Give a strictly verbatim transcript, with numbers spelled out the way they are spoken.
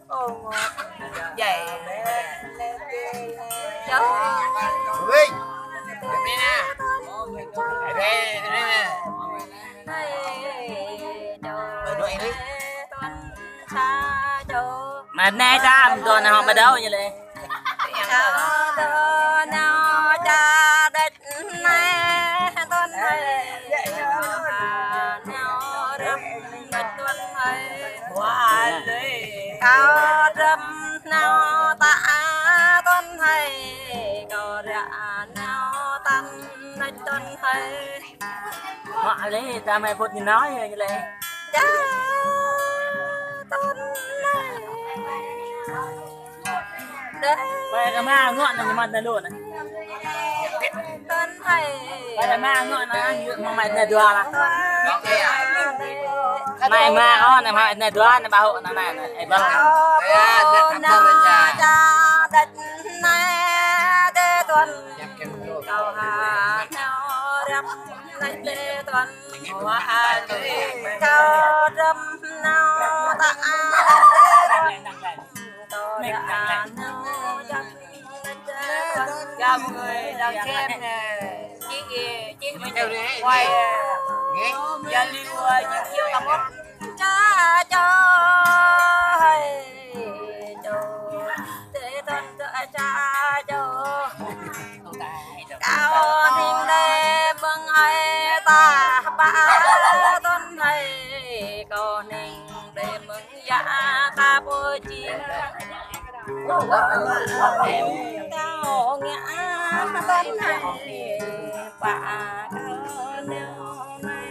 Ơ, ngọt. Vậy. Ui. Đây nè. Đây, đây nè. Đuổi đi. Mà nè, ta ăn tuần họ bắt đầu như lệ. Sa tơ nao ča đĕč nai tuan hai. Nao răm đĕč tuan hai. Kâo răm nao ta tuan hai. Kâo ră nao tăn đĕč tuan hai. Mă lĕ, ta mă phŭt ñu nói lĕ. Ča tuan hai. Pai kơ ma ngŏ anai, ñu mă anai lu anai. Pai kơ ma ngŏ anai, ñu mă anai dua lah. Anai ma ôh, anai mă anai dua, anai ƀu hŏ anai, anai, anai. Ơ, ƀă. Ơ, anai ča đĕč anai tê tuan. Kâo ha nao răm anai tê tuan. Kâo răm nao ta tê tuan. Kâo ră nao ča đĕč tê tuan. Chào mọi người đang xem nè. Chị, chị mình quay, à, giao lưu, à, giới thiệu Campuchia. Ča čô hai čô, tê tuan ča čô. Kâo hning đe mơ̆ng ai ta ba tuan hai. Kâo hning đe mơ̆ng ya ta pô či. Kâo ngă tuan hai. Ba kâo nao nai.